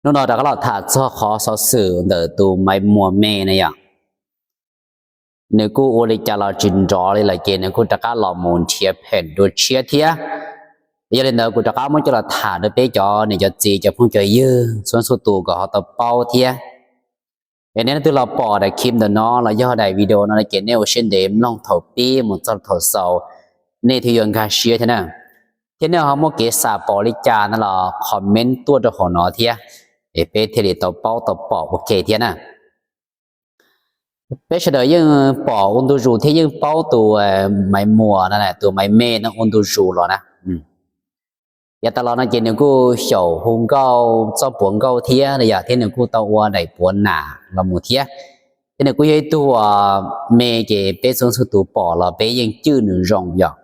Hnub no rov qab los tham txog qhov xov xwm ntawm tus Maiv Muas me na yom. Nws kuj ua li cas los tsis nrov li lawm ces nws kuj rov qab los mus nrhiav phem dua tshiab thiab. Yog li ntawd kuv rov qab muab coj los tham rau peb cov niam cov txiv cov phooj cov ywg txhua txhua tus kom ho tau paub thiab. Es nej leej twg los pom daim clip ntawm no los yog daim video no ces nej ua siab ntev mloog thaum pib mus txog thaum xaus, nej thiaj yuav nkag siab thiab na. Thiab nej ho muaj kev xav pom li cas no los comment tuaj rau hauv no thiab, es peb thiaj li tau paub tau pom ua ke thiab na. Peb sawv daws yeej pom ua ntu zus thiab yeej paub tus Maiv Muas no, tus Maiv me no ua ntu zus los na. Yav tas los no ces nws kuj xyaum hu nkauj txoj puav nkauj thiab yom, thiab nws kuj tau ua daim puav nam los mus thiab. Thiab nws kuj yog ib tug me ces peb txhua txhua tus pom los peb yeej cwj nws zoo yom.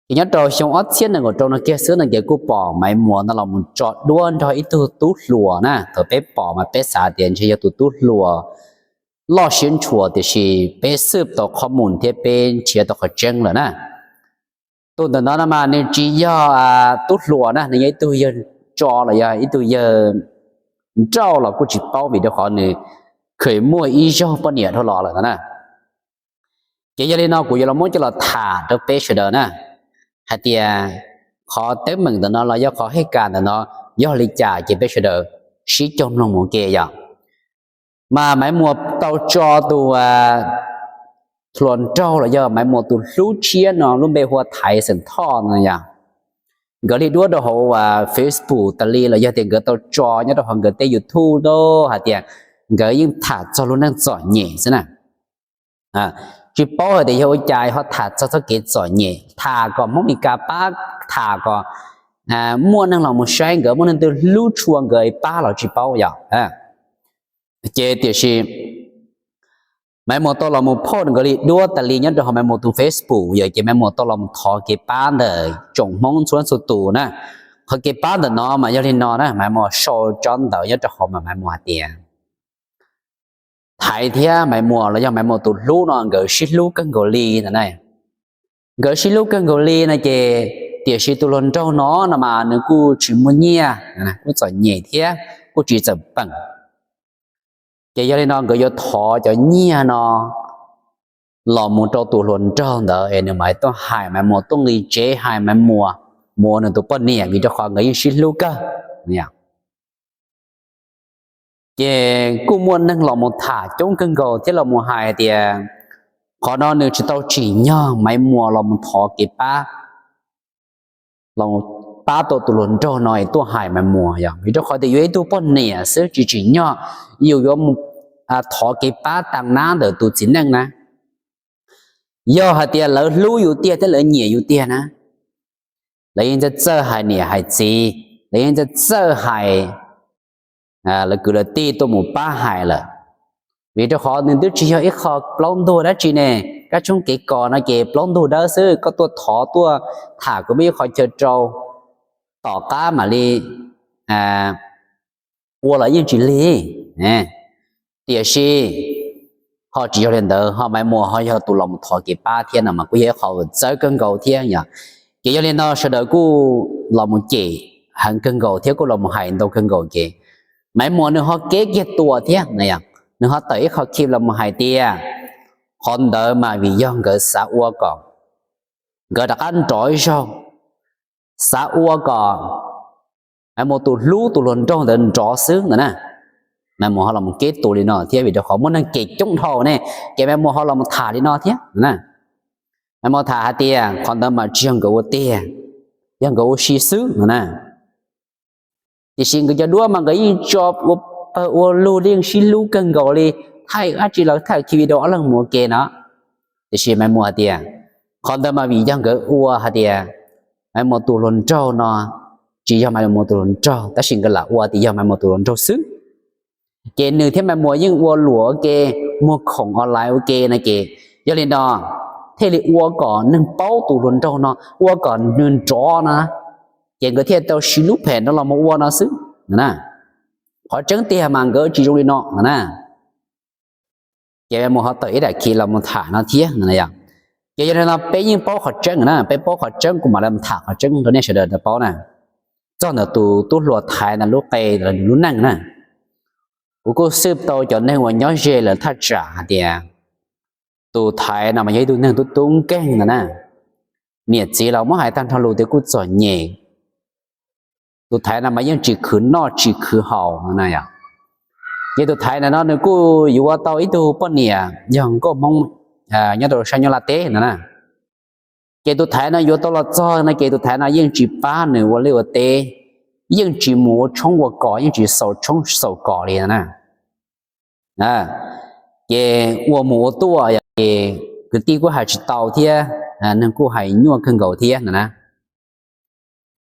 Ces nyob rau xyoo ob txhiab nees nkaum rau no kiag xwb no ces kuj pom Maiv Muas no los mus tso duab nrog ib tug tub hluas na. Thaum peb pom mas peb xav tias ntshe yog tus tub hluas loj siab ntshua, tiam sis peb xwb tau qhov mus thiab peb nrhiav tau qhov tseeb lawm na. Tus ntawm no no mas nws tsis yog tub hluas na, nws yog ib tug yawg tso los yog ib tug yawg nrauj los kuj tsis paub, vim rau qhov nws kheev muaj ib zaug poj niam dhau los lawm no na. Ces yog li no kuv yuav los muab coj los tham rau peb sawv daws na, hais tias qhov teeb meem ntawm no los yog qhov hej kas ntawm no yog li cas ces peb sawv daws sib cog mloog mus ua ke yom. Mas Maiv Muas tau tso tus hluas nraug los yog Maiv Muas tus hlub tshiab no lub npe hu ua Thaiv xeem Thoj no yom. Nkawd li duab rau hauv Facebook tas li los yog tias nkawd tau tso nyob rau hauv nkawd tej YouTube hais tias nkawd yeej tham txog lub neej txom nyem xwb na. Tsis paub hais tias yog ua cas ho tham txog txoj kev txom nyem, tham kom Hmoob Mes Kas pab, tham kom muaj neeg los mus saib nkawd, muaj neeg twg hlub tshua nkawd pab los tsis paub yom. Ces tiam sis Maiv Muas tau los mus post nkawd li duab tas li nyob rau hauv Maiv Muas tus Facebook yom, ces Maiv Muas tau los mus thov kev pab ntawm tsoom Hmoob txhua txhua tus na. Qhov kev pab ntawm no mas yog li no na, Maiv Muas sau tsob ntawv nyob rau hauv mas Maiv Muas hais tias Thaiv thiab Maiv Muas los yog Maiv Muas tus hlub no nkawd sib hlub kawg nkaus li ntawd na. Nkawd sib hlub kawg nkaus li no ces, tiam sis tus hluas nraug no no mas nws kuj tsis muaj nyiaj, kuj txom nyem thiab kuj tsis txawm peem. Ces yog li no nkawd yuav thov cov nyiaj no los mus rau tus hluas nraug ntawd es nws mam tuaj hais Maiv Muas, tuaj nqis tsev hais Maiv Muas mus ua nws tus poj niam, vim rau qhov nkawd yeej sib hlub kawg. Ces kuj muaj neeg los mus tham coob kawg nkaus thiab los mus hais tias qhov no nws tsis tau tsim nyog Maiv Muas los mus thov kev pab, los pab tau tus hluas nraug no es tuaj hais Maiv Muas yom, vim rau qhov tias yuav ib tug poj niam xwb tsis tsim nyog yus yuav mus thov kev pab tag nab ntawm tus txiv neej na. Yog hais tias lawv hlub yus tiag thiab lawv nyiam yus tiag na, lawv yeej txawj txawj hais niam hais txiv, lawv yeej txawj txawj hais lawv kwv lawv tij tuaj mus pab hais lawm. Vim rau qhov nws twb tsis yog ib qho plaub ntug dab tsi ne, kab tshoob kev kos no ces plaub ntug dawb xwb, koj tuaj thov tuaj tham kuv muaj ib qho chaw rau, tom qab mam li ua los yeej tsis lig. Tiam sis ho tsis yog li ntawd, ho Maiv Muas ho yog tus los mus thov kev pab thiab no mas kuj yog ib qho txawv kawg nkaus thiab yom. Ces yog li no sawv daws kuj los mus cem heev kawg nkaus thiab kuj los mus hais ntau kawg nkaus ces Maiv Muas nws ho keb kiag tua thiab, nws ho tawm ib qho clip los mus hais tias qhov ntawd mas vim yog nkawd xav ua kom nkawd rov qab nrov ib zaug, xav ua kom Maiv Muas tus hlub tus hluas nraug ntawd nrov xwb ntawd na. Maiv Muas ho los mus keb tua li no thiab vim rau qhov muaj neeg cem coob dhau ne, ces Maiv Muas ho los mus tham li no thiab na. Maiv Muas tham hais tias qhov ntawd mas tsis yog nkawd ua tiag, yog nkawd ua si xwb no na. Tiam sis nkawd cov duab mas nkawd yeej tso ua pawg ua lug li, yeej sib hlub kawg nkaus li, thaij dab tsi los thaij ki video ob leeg mus ua ke no. Tiam sis Maiv Muas hais tias qhov ntawd mas vim yog nkawd ua hais tias Maiv Muas tus hluas nraug no tsis yog Maiv Muas tus hluas nraug, tab sis nkawd lam ua tias yog Maiv Muas tus hluas nraug xwb. Ces nws thiab Maiv Muas yeej ua luam ua ke, muag khoom online ua ke no ces, yog li no thiaj li ua kom neeg paub tus hluas nraug no, ua kom nws nrov no, ces nkawd thiaj tau siv lub phem no los mus ua no xwb na. Qhov tseeb tiag mas nkawd tsis zoo li no na. Ces Maiv Muas ho tawm ib daim khi los mus tham no thiab no. Ces yog li no peb yeej paub qhov tseeb na, peb paub qhov tseeb kuv mam li tham qhov tseeb rau nej sawv daws tau paub na. txog ntawm tus tub hluas Thaiv no lub qe, lub neej na. Kuv kuj xwb tau cov neeg uas nyob ze lawv thaj tsam hais tias tus Thaiv no mas yog ib tug neeg tub tub nkeeg ntag na. Niam txiv los muab hais tag nrho lus tias kuj txom nyem. Tus Thaiv no mas yeej tsis khwv noj tsis khwv haus no na yom. Ces tus Thaiv ntawm no nws kuj yuav ua tau ib tug poj niam yog nkauj Hmoob nyob rau sab Nyab Laj teb no na. Ces tus Thaiv no yuav tau los txog no ces tus Thaiv no yeej tsis pab nws ua liaj ua teb, yeej tsis mus ua tshoob ua kos, yeej tsis xaus tshoob xaus kos li no na. Ces ua mus ua tuaj ces kwv tij kuj hais tsis tau thiab, neeg kuj hais nyuaj kawg nkaus thiab no na.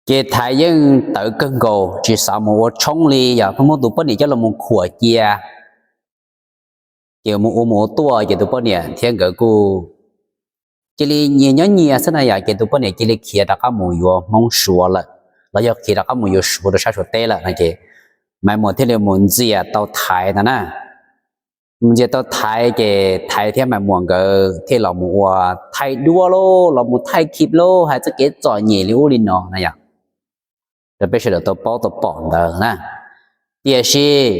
Ces Thaiv yeej tawv kawg nkaus tsis xav mus ua tshoob li, yog pheej muab tus poj niam coj los mus khuam cia. Ces mus ua mus ua tuaj ces tus poj niam thiab nkawd kuj cia li nyias nyob nyias xwb na yom, ces tus poj niam cia li khiav rov qab mus yuav Hmoob Suav lawm, los yog khiav rov qab mus yuav Suav rau sab Suav teb lawm no ces Maiv Muas thiaj li mus ntxias tau Thaiv no na. Mus ntxias tau Thaiv ces Thaiv thiab Maiv Muas nkawd thiaj los mus ua thaij duab lauj, los mus thaij khib lauj, hais txoj kev txom nyem li ub li no na yom, rau peb sawv daws tau paub tau pom ntawd na. Tiam sis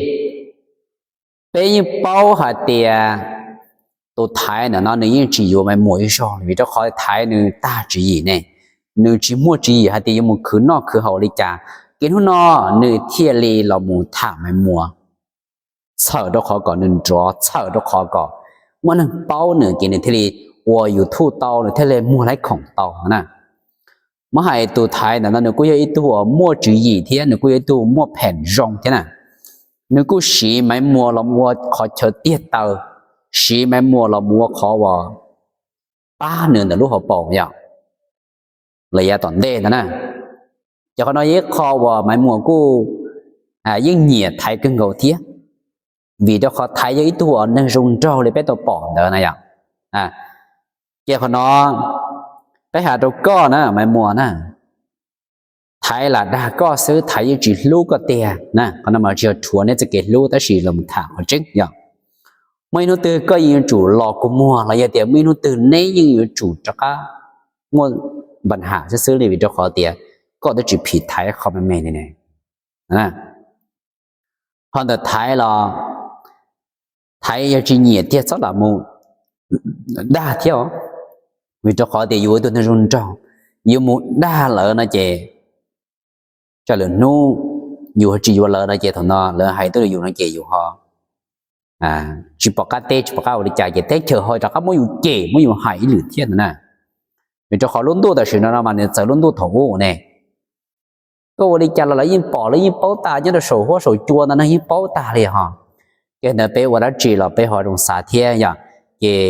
peb yeej paub hais tias tus Thaiv ntawm no nws yeej tsis yuav Maiv Muas ib zaug li, vim rau qhov Thaiv nws tag tswv yim ne, nws tsis muaj tswv yim hais tias yuav mus khwv noj khwv haus li cas. Ces hnub no nws thiaj li los mus tham Maiv Muas, txhawm rau qhov kom nws nrov, txhawm rau qhov kom muaj neeg paub nws, ces nws thiaj li ua YouTube tau, nws thiaj li muag laib khoom tau na. Muab hais tus Thaiv ntawm no nws kuj yog ib tug uas muaj tswv yim thiab nws kuj yog ib tug muaj pheem zoo thiab na. Nws kuj siv Maiv Muas los ua qhov chaw tiag taw, siv Maiv Muas los ua qhov uas pab nws ntawm lub hauv paus yom, los yav tom ntej ntawd na. Ces qhov no yog ib qho uas Maiv Muas kuj yeej nyiam Thaiv kawg nkaus thiab, vim rau qhov Thaiv yog ib tug uas neeg zoo nraug li peb tau pom ntawd na yom. Ces qhov no peb hais rau koj na Maiv Muas na, Thaiv lam dag koj xwb, Thaiv yeej tsis hlub koj tiag na. Qhov no mas tsis yog rhuav neb txoj kev hlub tab sis los tham qhov tseeb yom. Muaj ib hnub twg koj yeej yuav tsum los kua muag los yog tias muaj ib hnub twg neb yeej yuav tsum rov qab muaj npa ham xwb xwb li, vim rau qhov tias koj twb tsis phim Thaiv qhov me me li ne. Ho ntawm Thaiv los Thaiv yog tsis nyiam tiag txhob lam mus dag thiab, vim rau qhov tias yus ua ib tug neeg zoo nraug, yus mus dag lawv no ces tsam lwm hnub yus tsis yuav lawv no ces thaum no lawv hais tuaj rau yus no ces yus ho tsis pom qab teb tsis pom qab ua li cas ces teb chaws ho rov qab muab yus cem muab yus hais ib lwm thiab ntag na. Vim rau qhov lub ntuj tam sim no no mas nws txawv lub ntuj thaum ub ne. Koj ua li cas los lawv yeej pom lawv yeej paub tas, nyob rau saum huab saum cua ntawd no yeej paub tas li ho. Ces ntawd peb ua dab tsi los peb ho zoo xav thiab yom. Ces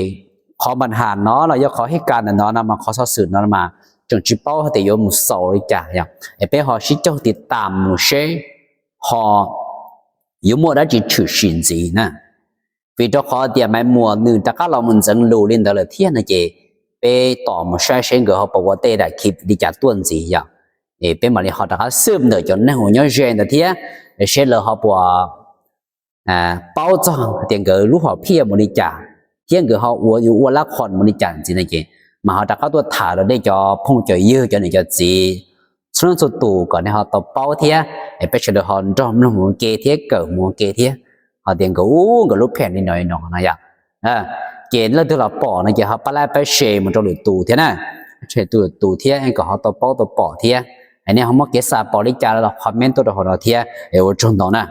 qhov npa ham no los yog qhov hib kas ntawm no no mas qhov xov xwm no mas tseem tsis paub hais tias yuav mus xaus li cas yom, es peb ho sib caug tiv tam mus seb ho yuav muaj dab tsi tshwm sim ntxiv na. Vim rau qhov tias Maiv Muas nws rov qab los mus ntxeev lus li ntawd lawm thiab no ces peb tos mus saib seb nkawd ho puas ua tej daim khib li cas tuaj ntxiv yom. Es peb mam li ho rov qab xwb ntawm cov neeg uas nyob ze ntawd thiab, seb lawv ho puas paub txog hais tias nkawd lub hom phiaj mus li cas thiab nkawd ho ua yuav ua lab qhos mus li cas ntxiv no ces mas ho rov qab tuaj tham rau nej cov phooj cov ywg cov niam cov txiv txhua leej txhua tus kom nej ho tau paub thiab, es peb sawv daws ho nrog mloog mus ua ke thiab kawm mus ua ke thiab, hais tias nkawd ub nkawd lub phem li no li no no yom. Ces leej twg los pom no ces ho pab like pab share mus rau lwm tus thiab na, rau lwm tus thiab kom ho tau paub tau pom thiab. Es nej ho muaj kev xav pom li cas los comment tuaj rau hauv no thiab, es ua tsaug ntau na.